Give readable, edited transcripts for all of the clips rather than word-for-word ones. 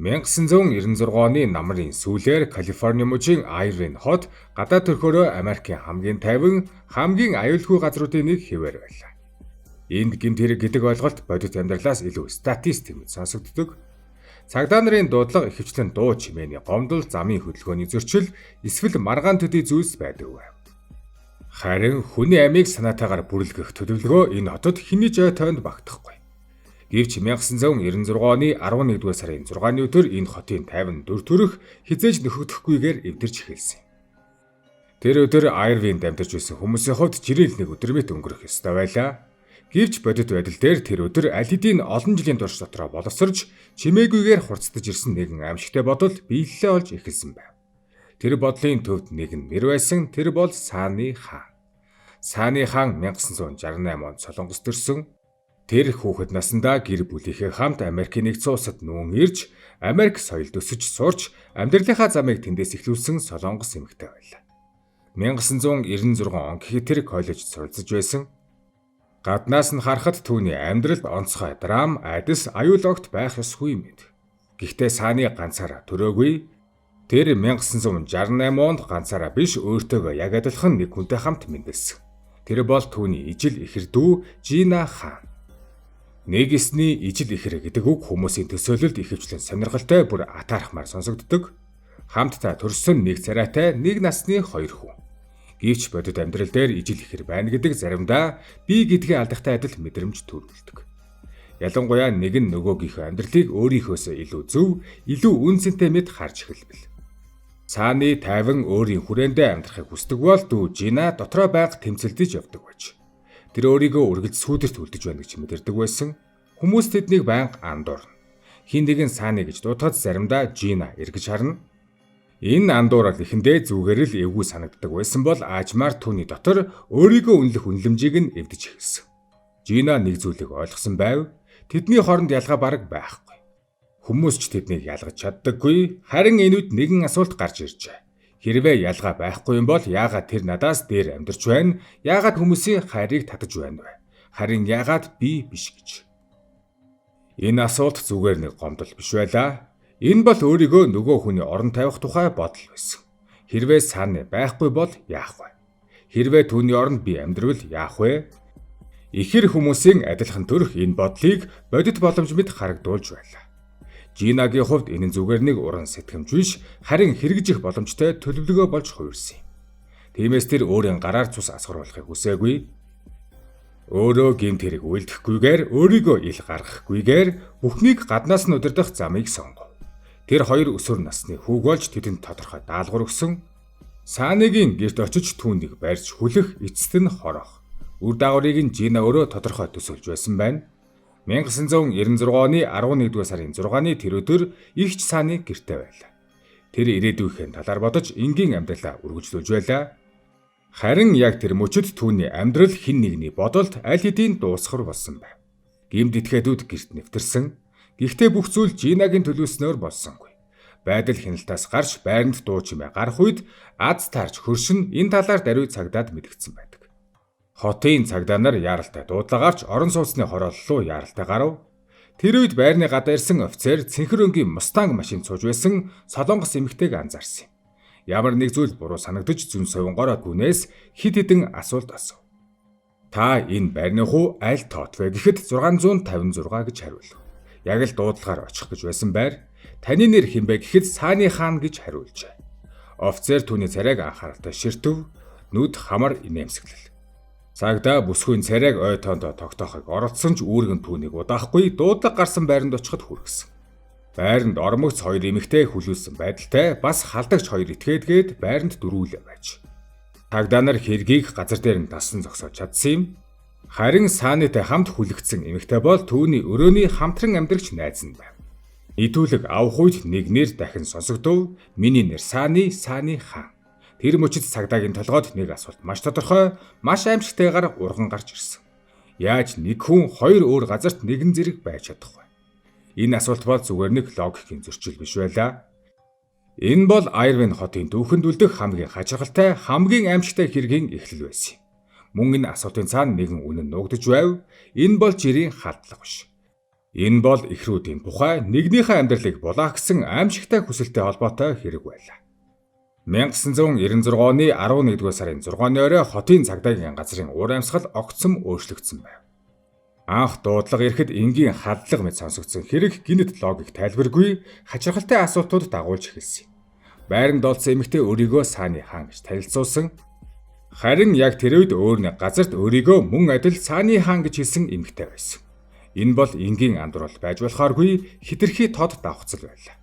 1996 оны намрын сүүлээр Калифорни мужийн Айрвин хот гадаад төрхөөрөө Америкийн хамгийн тайван, хамгийн аюулгүй газруудын нэг хэвээр байлаа. Энд гэмт хэрэг гэдэг ойлголт бодит амьдралаас илүү статистик мэт сонсогддог. Цагдаа нарын дуудлага ихэвчлэн дуу чимээний гомдол, замын хөдөлгөөний зөрчил, эсвэл маргаан төдий зүйлс байдаг байв. Харин хүний амийг санаатайгаар бүрлгэх төлөвлөгөө энэ хотод хэний ч ой тойнд багтахгүй. Гэвч 1996 оны 11-р сарын 6-ны өдөр энэ хотын 54 төрөх хэзээ ч нөхөгдөхгүйгээр эвдэрч эхэлсэн. Тэр өдөр Айрвинд амьдарч байсан хүмүүсийн хувьд жирийн нэг өдөр мэт өнгөрөх ёстой байлаа. Гэвч бодит байдал дээр тэр өдөр аль хэдийн олон жилийн турш дотроо боловсорч чимээгүйгээр хурцдаж ирсэн нэгэн аимшигтай бодол биелэлээ олж эхэлсэн байв. Тэр бодлын төвд нэгэн нэр байсан, тэр бол Сааны хаан. Сааны хаан 1968 онд Солонгост төрсөн. Тэр хүүхэд насндаа гэр бүлийнхээ хамт Америкийн нэгдсэн улсад нүүн ирж, Америк соёлд өсөж сурч, амьдралынхаа замыг тэндээс эхлүүлсэн Солонгос эмэгтэй байлаа. 1996 он гэхэд тэр коллежид суралцж байсан. Гаднаас нь харахад түүний амьдралд онцгой драм, айдас, аюул огт байх ёсгүй юм. Гэхдээ Сааны ганцаараа төрөөгүй. Тэр 1968 онд ганцаараа биш, өөртөөгөө яг адилхан нэг хүнтэй хамт мэндэлсэн. Тэр бол түүний ижил ихэр дүү Жина хаан. Нэг эсний ижил ихэр гэдэг үг хүмүүсийн төсөөлөлд ихэвчлэн сонирхолтой, бүр атаархмаар сонсогддог. Хамтдаа төрсөн нэг царайтай нэг насны хоёр хүн. Гэвч бодит амьдрал дээр ижил ихэр байна гэдэг заримдаа би гэдгээ алдахтай адил мэдрэмж төрүүлдэг. Ялангуяа нэг нь нөгөөгийнхөө амьдралыг өөрийнхөөсөө илүү зөв, илүү үн цэнтэй мэт харж эхэлбэл. Сааны тайван өөрийн хүрээндээ амьдрахыг хүсдэг бол дүү Жина дотроо байнга тэмцэлдэж явдаг байж. Тэр өөрийгөө үргэлж сүүдэрт үлдэж байна гэж мэдэрдэг байсан. Хүмүүс тэднийг байнга андуурна. Хин нэгэн Сааны гэж дуудахад заримдаа Жина эргэж харна. Энэ андуурал эхэндээ зүгээр л эвгүй санагддаг байсан бол аажмаар түүний дотор өөрийгөө үнэлэх үнэлэмжийг нь эвдэж эхэлсэн. Жина нэг зүйлийг ойлгосон байв. Тэдний хооронд ялгаа бараг байхгүй. Хүмүүс ч тэднийг ялгаж чаддаггүй. Харин энэ үед нэгэн асуулт гарч иржээ. Хэрвээ ялгаа байхгүй юм бол яагаад тэр надаас дээр амьдарч байна? Яагаад хүмүүсийн хайрыг татаж байна вэ? Харин яагаад би биш гэж. Энэ асуулт зүгээр нэг гомдол биш байлаа. Энэ бол өөрийгөө нөгөө хүний орон тавих тухай бодол байсан. Хэрвээ Сааны байхгүй бол яах вэ? Хэрвээ түүний оронд би амьдрвал яах вэ? Ихэр хүмүүсийн адилхан төрөх энэ бодлыг бодит боломж мэт харагдуулж байлаа. Жинагийн хувьд энэ нь зүгээр нэг уран сэтгэмж биш, харин хэрэгжих боломжтой төлөвлөгөө болж хувирсан юм. Тиймээс тэр өөрийн гараар цус асгаруулахыг хүсээгүй. Өөрөө гэмт хэрэг үйлдэхгүйгээр, өөрийгөө ил гаргахгүйгээр бүхнийг гаднаас нь удирдах замыг сонгов. Тэр хоёр өсвөр насны хүүг болж тэдэнд тодорхой даалгавар өгсөн. Сааныгийн гэрт очиж түүнийг барьж хүлэх, эцэст нь хорох. Үр дагаврыг нь Жина өөрөө тодорхой төсөөлж байсан байна. 1996 оны 11-р сарын 6-ны тэр өдөр ихч Сааны гэртээ байлаа. Тэр ирээдүйнхээ талаар бодож энгийн амьдралаа үргэлжлүүлж байлаа. Харин яг тэр мөчид түүний амьдрал хэн нэгний бодолд аль хэдийн дуусгар болсон байв. Гэмт этгээдүүд гэрт нэвтэрсэн. Гэхдээ бүх зүйл Жинагийн төлөвлөснөөр болсонгүй. Байдал хяналтаас гарч байранд дуу чимээ гарах үед аз таарч хөршин энэ талаар даруй цагдаад мэдгдсэн байдаг. Хотын цагдаа нар яаралтай дуудлагаарч орон сууцны хороолол руу яаралтай гарав. Тэр үед байрны гадаа ирсэн офицер цэнхэр өнгийн Мустанг машинд сууж байсан Солонгос эмэгтэйг анзаарсан юм. Ямар нэг зүйл буруу санагдаж зүүн совингороо түүнээс хэд хэдэн асуулт асуув. Та энэ байрны хуу аль тоот вэ гэхэд 656 гэж хариулв. Яг л дуудлагаар очих гэж байсан байр. Таны нэр хэн бэ гэхэд Сааны хаан гэж хариулжээ. Офицер түүний царайг анхааралтай ширтв. Нүд хамар инээмсэглэл. Цагдаа бүсгүйн царайг ой тоондоо тогтоохыг оролдсон ч үүрэг нь түүнийг удаахгүй дуудлага гарсан байранд очиход хүргэсэн. Байранд ормогц хоёр эмэгтэй хүлүүлсэн байдалтай бас халдагч хоёр этгээдгээд байранд дөрүүлээ байж. Цагдаа нар хэргийг газар дээр нь дасан зогсоож чадсан юм. Харин Саанытай хамт хүлэгдсэн эмэгтэй бол түүний өрөөний хамтран амьдрагч найз нь байв. Нийтүүлэг авах үед нэг нэр дахин сонсогдов. Миний нэр Сааны, Сааны хаан. Тэр мөчид цагдаагийн толгойд нэг асуулт маш тодорхой, маш аимшигтайгаар урган гарч ирсэн. Яаж нэг хүн хоёр өөр газарт нэгэн зэрэг байж чадах вэ? Энэ асуулт бол зүгээр нэг логикийн зөрчил биш байлаа. Энэ бол Айрвин хотын дүүхэнд үлдэх хамгийн хачирхалтай, хамгийн аимшигтай хэргийн эхлэл байсан юм. Мөн энэ асуултын цаана нэгэн үнэн нуугдаж байв. Энэ бол жирийн халдлага биш. Энэ бол эхрүүдийн тухай нэгнийхээ амьдралыг булаах гэсэн аимшигтай хүсэлтэй холбоотой хэрэг байлаа. 1996 оны 11-р сарын 6-ны орой хотын цагдаагийн газрын уур амьсгал огцом өөрчлөгдсөн байв. Анх дуудлага ирэхэд энгийн халдлага мэт сонсогдсон хэрэг гэнэт логик тайлбаргүй хачирхалтай асуултууд дагуулж эхэлсэн юм. Байранд олдсон эмэгтэй өөрийгөө Сааны хаан гэж танилцуулсан. Харин яг тэр үед өөр нэг газарт өөрийгөө мөн адил Сааны хаан гэж хэлсэн эмэгтэй байсан. Энэ бол энгийн андуурал байж болохооргүй хэтэрхий тод давхцал байлаа.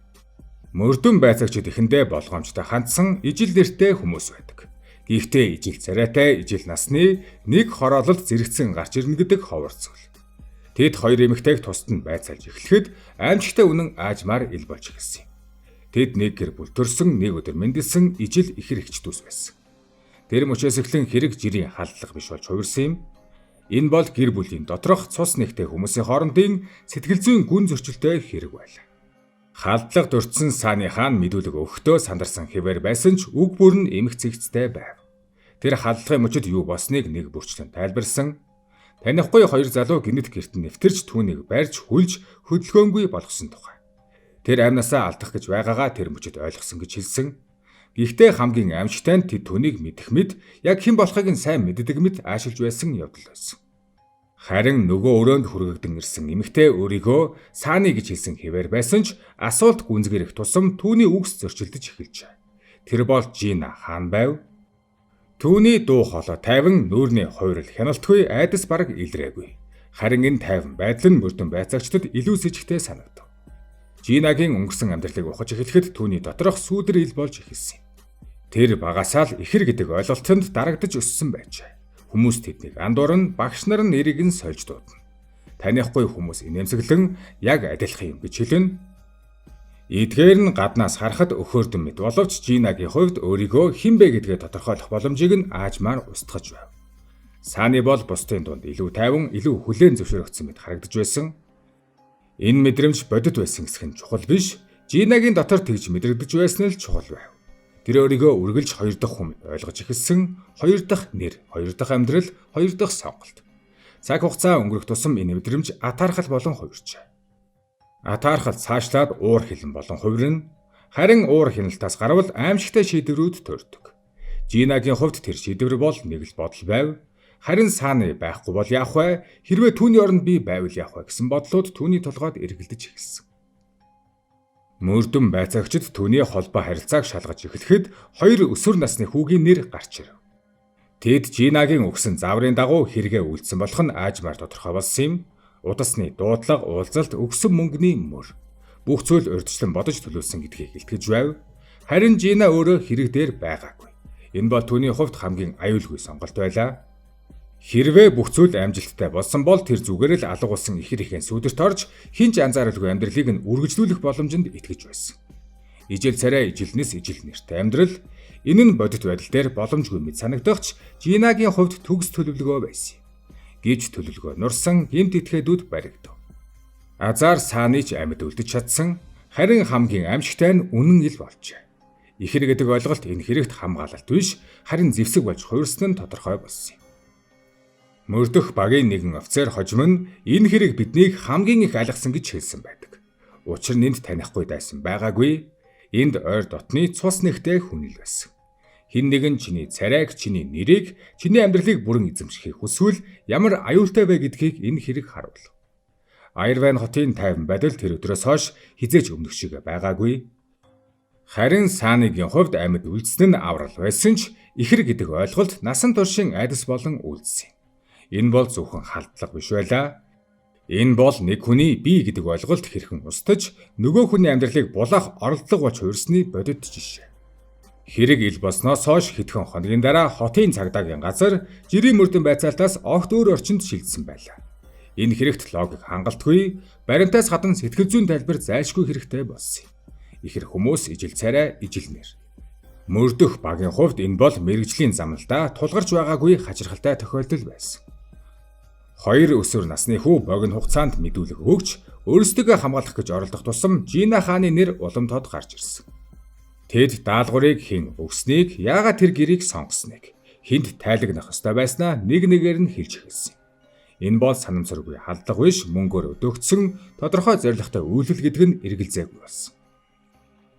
Мөрдөн байцаагчид эхэндээ болгоомжтой хандсан ижил нэртэй хүмүүс байдаг. Гэхдээ ижил царайтай, ижил насны нэг хороололд зэрэгцэн гарч ирнэ гэдэг ховор зүйл. Тэд хоёр эмэгтэйг тусад нь байцаалж эхлэхэд аимшигтай үнэн аажмаар ил болж эхэлсэн юм. Тэд нэг гэр бүл төрсөн, нэг өдөр мэндэлсэн ижил ихэр эгч дүүс байсан. Тэр мөчөөс эхлэн хэрэг жирийн халдлага биш болж хувирсан юм. Энэ бол гэр бүлийн доторх цус нэгтэй хүмүүсийн хоорондын сэтгэл зүйн гүн зөрчилтэй хэрэг байлаа. Халдлага дурдсан Сааны хаан мэдүүлэг өгөхдөө сандарсан хэвээр байсан ч үг бүр нь эмх цэгцтэй байв. Тэр халдлагын мөчид юу болсныг нэг бүрчлэн тайлбарсан. Танихгүй хоёр залуу гэнэт гэрт нь нэвтэрч түүнийг барьж хүлж хөдөлгөөнгүй болгосон тухай. Тэр амнасаа алдах гэж байгаагаа тэр мөчид ойлгосон гэж хэлсэн. Гэхдээ хамгийн аимшигтай нь тэд түүнийг мэдэх мэд яг хэн болохыг нь сайн мэддэг мэт аашилж байсан явдал байсан. Харин нөгөө өрөөнд хүргэгдэн ирсэн эмэгтэй өөрийгөө Сааны гэж хэлсэн хэвээр байсан ч асуулт гүнзгийрэх тусам түүний үгс зөрчилдөж эхэлжээ. Тэр бол Жина хаан байв. Түүний дуу хоолой тайван, нүүрний хувирал хяналтгүй, айдас бараг илрээгүй. Харин энэ тайван байдал нь мөрдөн байцаагчдад илүү сэжигтэй санагдав. Жинагийн өнгөрсөн амьдралыг ухаж эхлэхэд түүний доторх сүүдэр ил болж эхэлсэн юм. Тэр багасаа л ихэр гэдэг ойлголтод дарагдаж өссөн байжээ. Хүмүүс тэднийг андуурна, багш нар нь нэрийг нь сольж дуудана. Танихгүй хүмүүс инээмсэглэн яг адилхан юм гэж хэлнэ. Эдгээр нь гаднаас харахад өхөөрдөн мэт боловч Жинагийн хувьд өөрийгөө хэн бэ гэдгээ тодорхойлох боломжийг нь аажмаар устгаж байв. Сааны бол бусдын дунд илүү тайван, илүү хүлээн зөвшөөрөгдсөн мэт харагдаж байсан. Энэ мэдрэмж бодит байсан хэсэг нь чухал биш. Жинагийн дотор тэгж мэдрэгдэж байсан л чухал байв. Тэр өөрийгөө үргэлж хоёр дахь хүн ойлгож эхэлсэн. Хоёр дахь нэр, хоёр дахь амьдрал, хоёр дахь сонголт. Цаг хугацаа өнгөрөх тусам энэ мэдрэмж атаархал болон хувирчээ. Атаархал цаашлаад уур хилэн болон хувирна. Харин уур хяналтаас гарвал аимшигтай шийдвэрүүд төрдөг. Жинагийн хувьд тэр шийдвэр бол нэг л бодол байв. Харин Сааны байхгүй бол яах вэ? Хэрвээ түүний оронд би байвал яах вэ гэсэн бодлууд түүний толгойд эргэлдэж эхэлсэн. Мөрдөн байцаагчид түүний холбоо харилцааг шалгаж эхлэхэд хоёр өсвөр насны хүүгийн нэр гарч ирэв. Тэд Жинагийн өгсөн зааврын дагуу хэрэгээ үйлдсэн болох нь аажмаар тодорхой болсон юм. Удасны дуудлага, уулзалт, өгсөн мөнгөний мөр. Бүх зүйл урьдчилан бодож төлөвлөсөн гэдгийг илтгэж байв. Харин Жина өөрөө хэрэг дээр байгаагүй. Энэ бол түүний хувьд хамгийн аюулгүй сонголт байлаа. Хэрвээ бүх зүйл амжилттай болсон бол тэр зүгээр л алга болсон ихэр ихэн сүүдэрт орж хэн ч анзааралгүй амьдралыг нь үргэлжлүүлэх боломжинд итгэж байсан. Ижил царай, ижилнэс, ижил нэртэй амьдрал энэ нь бодит байдал дээр боломжгүй мэт санагдах ч Жинагийн хувьд төгс төлөвлөгөө байсан юм. Гэвч төлөвлөгөө нурсан, гэмт этгээдүүд баригдав. Азар Сааны ч амьд үлдэж чадсан, харин хамгийн аимшигтай нь үнэн ил болжээ. Ихэр гэдэг ойлголт энэ хэрэгт хамгаалалт биш, харин зэвсэг болж хувирсан нь тодорхой болсон юм. Мөрдөх багийн нэгэн офицер хожим нь энэ хэрэг биднийг хамгийн их алгасан гэж хэлсэн байдаг. Учир нь энд танихгүй дайсан байгаагүй. Энд ойр дотны цус нэгтэй хүн л байсан. Хэн нэгэн чиний царайг, чиний нэрийг, чиний амьдралыг бүрэн эзэмшихийг хүсвэл ямар аюултай вэ гэдгийг энэ хэрэг харуулав. Аярван хотын тайван байдал тэр өдрөөс хойш хэзээ ч өмнөх шиг байгаагүй. Харин Сааныгийн хувьд амьд үлдсэн нь аврал байсан ч ихэр гэдэг ойлголт насан туршийн айдас болон үлдсэн юм. Энэ бол зөвхөн халдлага биш байлаа. Энэ бол нэг хүний бие гэдэг ойлголт хэрхэн устж нөгөө хүний амьдралыг булаах оролдлого болж хувирсны бодит жишээ. Хэрэг ил болсноос хойш хэдхэн хоногийн дараа хотын цагдаагийн газар жирийн мөрдөн байцаалтаас огт өөр орчинд шилжсэн байлаа. Энэ хэрэгт логик хангалтгүй, баримтаас гадна сэтгэл зүйн тайлбар зайлшгүй хэрэгтэй болсон юм. Ихэр хүмүүс ижил царай, ижил нэр. Мөрдөх багийн хувьд энэ бол мэргэжлийн замналдаа тулгарч байгаагүй хачирхалтай тохиолдол байсан. Хоёр өсвөр насны хүү богино хугацаанд мэдүүлэг өгч өөрсдийгөө хамгаалах гэж оролдох тусам Жина хааны нэр улам тод гарч ирсэн. Тэд даалгаврыг хэн өгснийг, яагаад тэр гэрийг сонгосныг, хэнд тайлагнах ёстой байснаа нэг нэгээр нь хэлж эхэлсэн. Энэ бол санамсаргүй халдлага биш, мөнгөөр өдөөгдсөн тодорхой зорилготой үйлдэл гэдэг нь эргэлзээгүй болсон.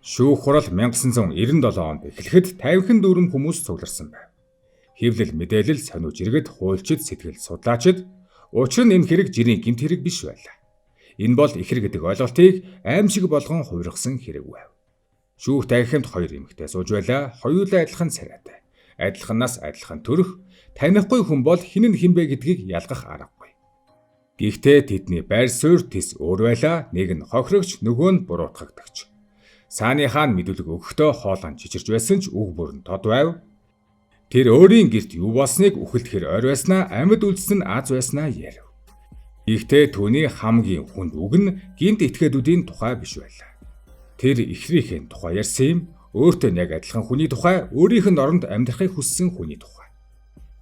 Шүүх хурал 1997 онд эхлэхэд 50 дүүрэм хүмүүс цугларсан байв. Хэвлэл мэдээлэл сониуч иргэд, хуульчид, сэтгэл судлаачид. Учир нь энэ хэрэг жирийн гэмт хэрэг биш байлаа. Энэ бол ихэр гэдэг ойлголтыг аимшиг болгон хувиргасан хэрэг байв. Шүүх танхимд хоёр эмэгтэй сууж байлаа. Хоёулаа адилхан царайтай. Адилханаас адилхан төрөх, танихгүй хүн бол хэн нь хэн бэ гэдгийг ялгах аргагүй. Гэхдээ тэдний байр суурь тэс өөр байлаа. Нэг нь хохирогч, нөгөө нь буруутгагдагч. Сааны хаан мэдүүлэг өгөхдөө хоолой чичирч байсан ч үг бүр нь тод байв. Тэр өөрийн гэрт юу болсныг үхэлд хэр ойр байснаа, амьд үлдсэн нь аз байснаа ярив. Гэхдээ түүний хамгийн хүнд үг нь гэмт этгээдүүдийн тухай биш байлаа. Тэр эхрийнхээ тухай ярьсан юм, өөртөө яг адилхан хүний тухай, өөрийнх нь оронд амьдрахыг хүссэн хүний тухай.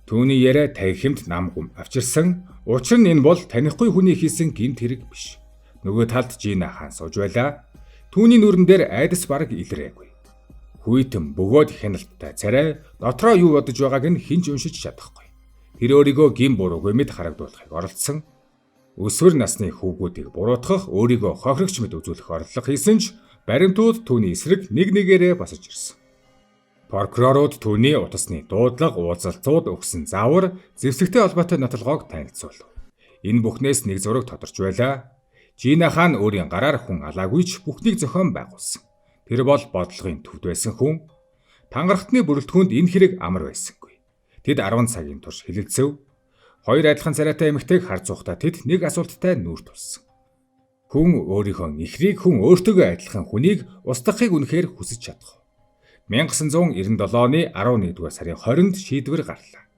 Түүний яриа танхимд нам гүм авчирсан. Учир нь энэ бол танихгүй хүний хийсэн гэмт хэрэг биш. Нөгөө талд Жина хаан сууж байлаа. Түүний нүрэн дээр айдас бараг илрээгүй. Хүйтэн бөгөөд хяналттай царай дотроо юу бодож байгааг нь хэн ч уншиж чадахгүй. Тэр өөрийгөө гэм буруугүй мэт харагдуулахыг оролдсон. Өсвөр насны хүүгүүдийг буруутгах, өөрийгөө хохирогч мэт үзүүлэх оролдлого хийсэн ч баримтууд түүний эсрэг нэг нэгээрээ босож ирсэн. Прокурорууд түүний утасны дуудлага, уулзалцууд өгсөн заавар, зэвсэгтэй холбоотой нотолгоог танилцуулав. Энэ бүхнээс нэг зураг тодорч байлаа. Жина хаан өөрийн гараар хүн алаагүй ч бүхнийг зохион байгуулсан. Тэр бол бодлогын төвд байсан хүн. Тангарахтны бүрэлдэхүүнд энэ хэрэг амар байсангүй. Тэд 10 цагийн турш хэлэлцэв. Хоёр адилхан царайтай эмэгтэйг харцуухтаа тэд нэг асуулттай нүүр тулсан. Хүн өөрийнхөө эхрийг, хүн өөртөөгөө адилхан хүнийг устгахыг үнэхээр хүсэж чадах уу? 1997 оны 11-р сарын 20-нд шийдвэр гарлаа.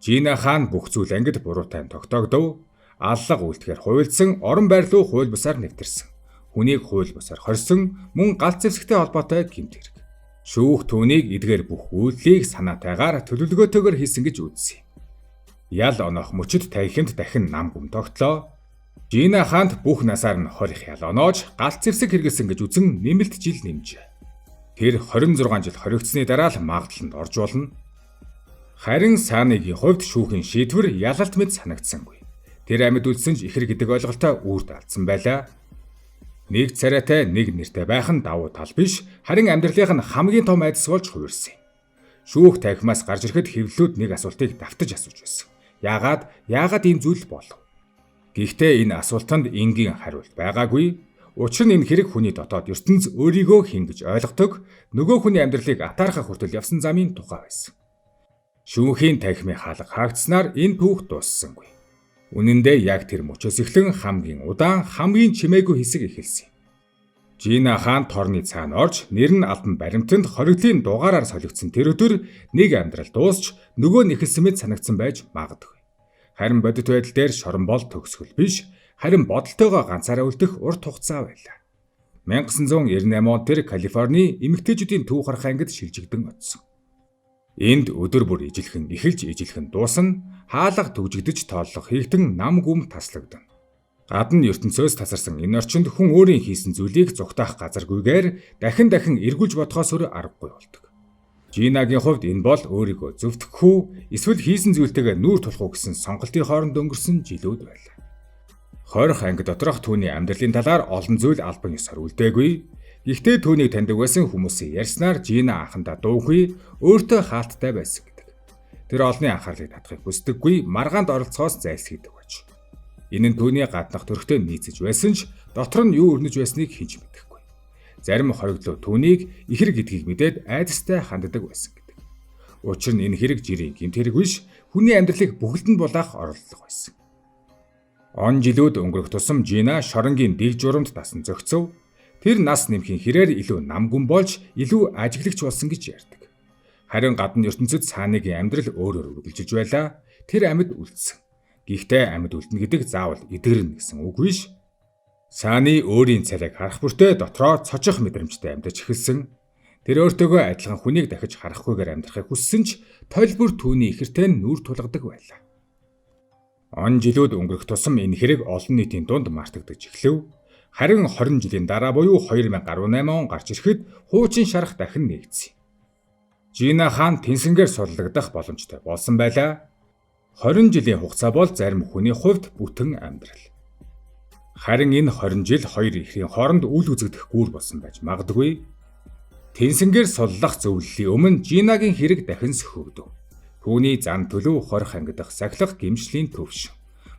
Жина хаан бүх зүйл ангид буруутай нь тогтоогдов. Аллага үйлдэхээр хувилдсан, орон байр руу хууль бусаар нэвтэрсэн. Хүнийг хууль бусаар хорьсон, мөн галт зэвсэгтэй холбоотой гэмт хэрэг. Шүүх түүнийг эдгээр бүх үйлдлийг санаатайгаар төлөвлөгөөтэйгээр хийсэн гэж үзсэн юм. Ял оноох мөчид танхимд дахин нам гүм тогтлоо. Жина хаанд бүх насаар нь 20 их ял оноож галт зэвсэг хэрэглэсэн гэж үзэн нэмэлт жил нэмжээ. Тэр 26 жил хоригдсны дараа л магадлалд орж болно. Харин Сааныгийн хувьд шүүхийн шийдвэр ялалт мэт санагдсангүй. Тэр амьд үлдсэн ч ихэр гэдэг ойлголтоо үрд алдсан байлаа. Нэг царайтай, нэг нэртэй байх нь давуу тал биш, харин амьдралынх нь хамгийн том айдас болж хувирсан юм. Шүүх танхимаас гарч ирэхэд хэвлэлүүд нэг асуултыг давтаж асууж байсан. Яагаад ийм зүйл болов? Гэхдээ энэ асуултанд энгийн хариулт байгаагүй. Учир нь энэ хэрэг хүний дотоод ертөнц өөрийгөө хэн гэж ойлгодог, нөгөө хүний амьдралыг атаархах хүртэл явсан замын тухай байсан. Шүүхийн танхимын хаалга хаагдсанаар энэ түүх дууссангүй. Үнэн дээр яг тэр мөчөөс эхлэн хамгийн удаан, хамгийн чимээгүй хэсэг эхэлсэн юм. Жина хаан торны цаана орж, нэр нь албан баримтанд хоригдлын дугаараар солигдсон тэр өдөр нэг амьдрал дуусч, нөгөө нь эхэлсэн мэт санагдсан байж магадгүй. Харин бодит байдал дээр шорон бол төгсгөл биш, харин бодолтойгоо ганцаараа үлдэх урт хугацаа байлаа. 1998 онд тэр Калифорни эмэгтэйчүүдийн төв харах ангид шилжигдэн очсон. Энд өдөр бүр ижилхэн эхэлж ижилхэн дуусна, хаалга түгжигдэж тооллого хийгдэн нам гүм таслагдана. Гадна ертөнцөөс тасарсан энэ орчинд хүн өөрийн хийсэн зүйлийг зугтаах газаргүйгээр дахин дахин эргүүлж бодохоос өөр аргагүй болдог. Жинагийн хувьд энэ бол өөрийгөө зөвтгөх үү, эсвэл хийсэн зүйлтэйгээ нүүр тулах уу гэсэн сонголтын хооронд өнгөрсөн жилүүд байлаа. Хорих анги доторх түүний амьдралын талаар олон зүйл албан ёсоор үлдээгүй. Гэхдээ түүнийг таньдаг байсан хүмүүсийн ярьснаар Жина анхандаа дуугүй, өөртөө хаалттай байсан гэдэг. Тэр олонний анхаарлыг татахыг хүсдэггүй, маргаанд оролцохоос зайлсхийдэг байж. Энэ нь түүний гаднах төрхтэй нийцэж байсан ч дотор нь юу өрнөж байсныг хэн ч мэдэхгүй. Зарим хоригдлоо түүнийг ихэр гэдгийг мэдээд айдастай ханддаг байсан гэдэг. Учир нь энэ хэрэг жирийн гэмт хэрэг биш, хүний амьдралыг бүхэлд нь булаах оролдлого байсан. Он жилүүд өнгөрөх тусам Жина шоронгийн дэг журамд дасан зохицов. Тэр нас нэмхийн хэрээр илүү нам гүн болж, илүү ажиглагч болсон гэж ярьдаг. Харин гадна ертөнцид Сааныгийн амьдрал өөрөөр үргэлжилж байлаа. Тэр амьд үлдсэн. Гэхдээ амьд үлдэнэ гэдэг заавал эдгэрнэ гэсэн үг биш. Сааны өөрийн царайг харах бүртээ дотроо цочих мэдрэмжтэй амьдарч эхэлсэн. Тэр өөртөөгөө адилхан хүнийг дахиж харахгүйгээр амьдрахыг хүссэн ч толь бүр түүний ихэртэй нь нүүр тулгадаг байлаа. Он жилүүд өнгөрөх тусам энэ хэрэг олон нийтийн дунд мартагдаж эхлэв. Харин 20 жилийн дараа буюу 2018 он гарч ирэхэд хуучин шарх дахин нээгдсэн. Жина хаан Тэнсэнгээр суллагдах боломжтой болсон байлаа. 20 жилийн хугацаа бол зарим хүний хувьд бүтэн амьдрал. Харин энэ 20 жил хоёр эхрийн хооронд үл үзэгдэх гүүр болсон байж магадгүй. Тэнсэнгээр суллах зөвлөлийн өмнө Жинагийн хэрэг дахин сөхөгдөв. Түүний зан төлөв хорих ангидах сахилга гэмшлийн төвшин.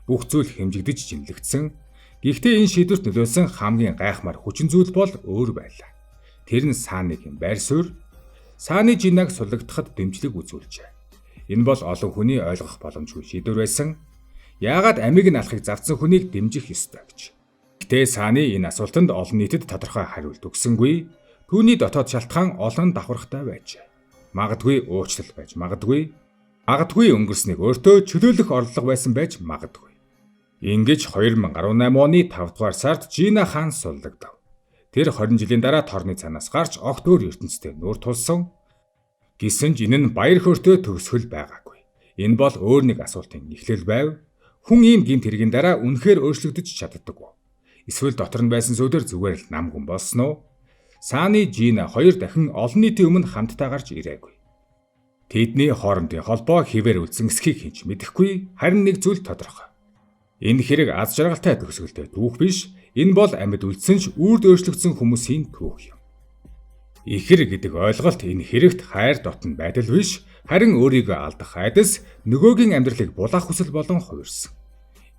Бүх зүйл хэмжигдэж жинлэгдсэн. Гэхдээ энэ шийдвэрт нөлөөлсөн хамгийн гайхмаар хүчин зүйл бол өөр байлаа. Тэр нь Сааныгийн байр суурь. Сааны Жинаг суллагдахад дэмжлэг үзүүлжээ. Энэ бол олон хүний ойлгох боломжгүй шийдвэр байсан. Яагаад амийг нь алахыг завдсан хүнийг дэмжих ёстой гэж. Гэхдээ Сааны энэ асуултанд олон нийтэд тодорхой хариулт өгсөнгүй. Түүний дотоод шалтгаан олон давхархтай байжээ. Магадгүй уучлал байж магадгүй. Магадгүй өнгөрснийг өөртөө чөлөөлөх орлого байсан байж магадгүй. Ингэж 2018 оны 5 дугаар сард Жина хаан суллагдав. Тэр 20 жилийн дараа торны цаанаас гарч огт өөр ертөнцтэй нүүр тулсан. Гэсэн ч энэ нь баяр хөөртэй төгсгөл байгаагүй. Энэ бол өөр нэг асуултын эхлэл байв. Хүн ийм гэмт хэргийн дараа үнэхээр өөрчлөгдөж чаддаг уу? Эсвэл дотор нь байсан зүйлээр зүгээр л нам хүн болсон уу? Сааны Жина хоёр дахин олон нийтийн өмнө хамтдаа гарч ирээгүй. Тэдний хоорондын холбоо хэвээр үлдсэн эсэхийг хэн ч мэдэхгүй, харин нэг зүйл тодорхой. Энэ хэрэг аз жаргалтай төгсгөлтэй түүх биш, энэ бол амьд үлдсэн ч үрд өөрчлөгдсөн хүмүүсийн түүх юм. Ихэр гэдэг ойлголт энэ хэрэгт хайр дотно байдал биш, харин өөрийгөө алдах айдас, нөгөөгийн амьдралыг булаах хүсэл болон хувирсан.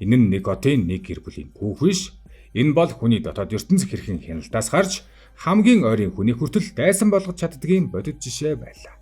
Энэ нь нэг хотын нэг гэр бүлийн түүх биш, энэ бол хүний дотоод ертөнц хэрхэн хяналтаас гарч хамгийн ойрын хүний хүртэл дайсан болгож чаддгийн бодит жишээ байлаа.